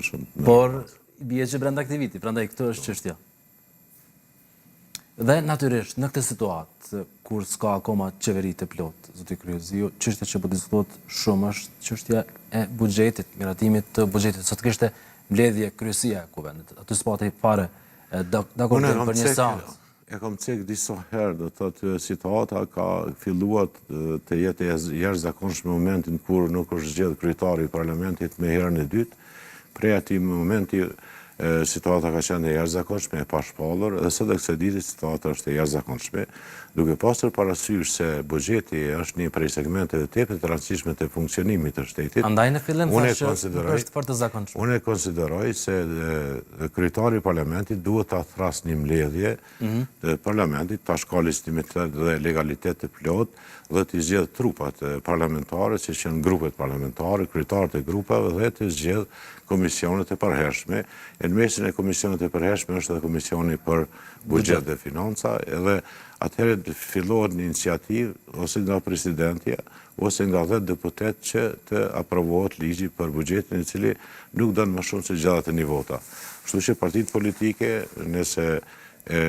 shumë. Por, bie që brenda këtij viti, prandaj këtu është çështja. Dhe natyrisht në këtë situatë kur s'ka akoma qeveri të plotë, zoti Kryeziu, çështja që po diskutohet shumë është çështja e buxhetit, miratimit të buxhetit. Sot kishte mbledhje kryesia e Kuvendit. Aty s'pati fare dakordim për një seancë. E kam cek disa herë, do të thotë situata ka filluar të jetë e jashtëzakonshme në momentin kur nuk është zgjedh kryetari i parlamentit me herën e dytë. Prej atij momenti situata ka qenë e jashtëzakonshme, e pashpallur dhe sot e kësaj dite situata është e jashtëzakonshme, duke pasur parasysh se buxheti është një prej segmenteve tepër të rëndësishme të funksionimit të shtetit. Andaj në fillim thashë që nuk është fort e zakonshme. Unë e konsideroj se kryetari i parlamentit duhet ta thrasë një mbledhje të parlamentit, tash ka legjitimitet dhe legalitet të plotë dhe t'i zgjedhë trupat parlamentare, siç janë grupet parlamentare, kryetarët e grupeve dhe të zgjedhë komisionet e përhershme. E në mesin e komisionet e përhershme është edhe komisioni për buxhet dhe financa, edhe atëherë fillohet një iniciativë ose nga presidentja, ose nga 10 deputetë që të aprovohet ligji për buxhetin i cili nuk don më shumë se 61 vota. Kështu që partitë politike nëse e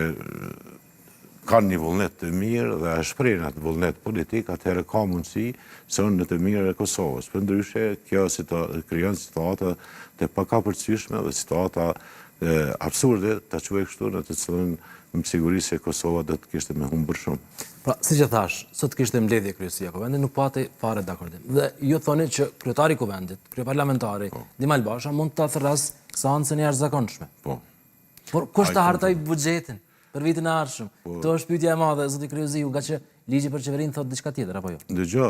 kanë një vullnet të mirë dhe e shprehin atë vullnet politik, atëherë ka mundësi se në të mirë e Kosovës. Përndryshe, kjo krijon situata të pakapërcyeshme dhe situata absurde, ta quaj kështu, në të cilën me siguri se Kosova do të kishte me humbur shumë. Pra, siç e thashë, sot kishte mbledhje kryesia e Kuvendit, nuk pati fare dakordim. Dhe ju thoni që kryetari i Kuvendit, kryeparlamentari, po. Dimal Basha, mund ta thërrasë seancën e jashtëzakonshme. Po. Por kush ta hartojë buxhetin për vitin e ardhshëm? Po. Këtu është pyetja e madhe, zoti Kryeziu, ngaqë ligji për qeverinë thotë diçka tjetër apo jo? Dëgjo,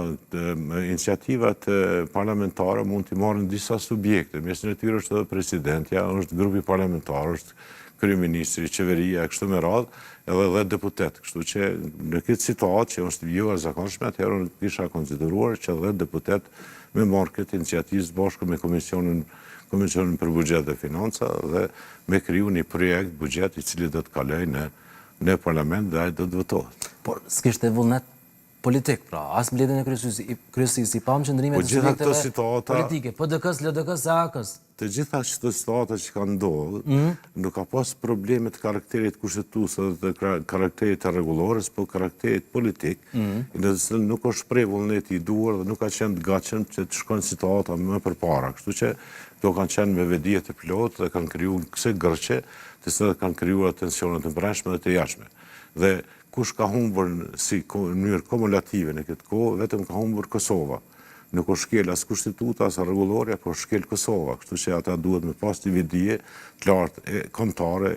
iniciativat parlamentare mund t'i marrin disa subjekte. Mesin e tyre është edhe presidentja, është grupi parlamentar, është kryeministri, qeveria e kështu me radhë, edhe 10 deputetë. Kështu që në këtë situatë që është jo e zakonshme, atëherë unë kisha konsideruar që 10 deputetë me marrë këtë iniciativë së bashku me komisionin Komisionin për Buxhet dhe Financa dhe me kriju një projekt buxhet i cili do të kalojë në në parlament dhe ai do të votohet. Por s'kishte vullnet politik, pra, as mbledhjen e kryesisë, kryesisë i pamë qëndrimet po e subjekteve politike, PDK-s, LDK-s, AAK-s. Të gjitha këto situata që kanë ndodhur, mhm. nuk ka pas probleme të karakterit kushtetues dhe të karakterit të rregullores, po karakterit politik, mhm. në të cilën nuk është shpreh vullneti i duhur dhe nuk ka qenë të gatshëm që të shkojnë situata më përpara. Kështu që këto kanë qenë me vetëdije të plotë dhe kanë kriju kësi ngërçe, të cilat kanë krijuar tensione të brendshme dhe të jashtme. Dhe Kush ka humbur si mënyrë kumulative në këtë kohë, vetëm ka humbur Kosova. Nuk është shkel as kushtetuta, as rregullorja, por është shkel Kosova, kështu që ata duhet me pas një vetëdije të lartë e kombëtare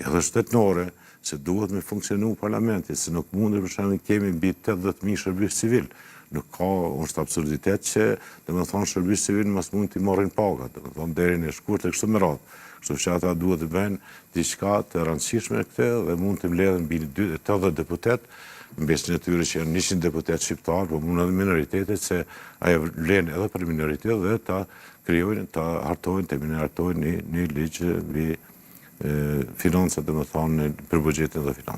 edhe shtetnore se duhet me funksionu parlamenti, se nuk mundet për shembull kemi mbi 80.000 shërbyes civil. Nuk ka, është absurditet që, domethënë, shërbyes civil mos mund t'i marrin pagat, domethënë, deri në shkurt e kështu me radhë. Kështu që ata duhet të bëjnë diçka të rëndësishme këtë dhe mund të mbledhen mbi 80 deputetë, në mesin e tyre që janë 100 deputetë shqiptarë, po mund edhe minoritetet, se ajo vlen edhe për minoritetet dhe ta krijojnë, ta hartojnë, të miratojnë një, një ligj mbi financat, domethënë, për buxhetin dhe financat.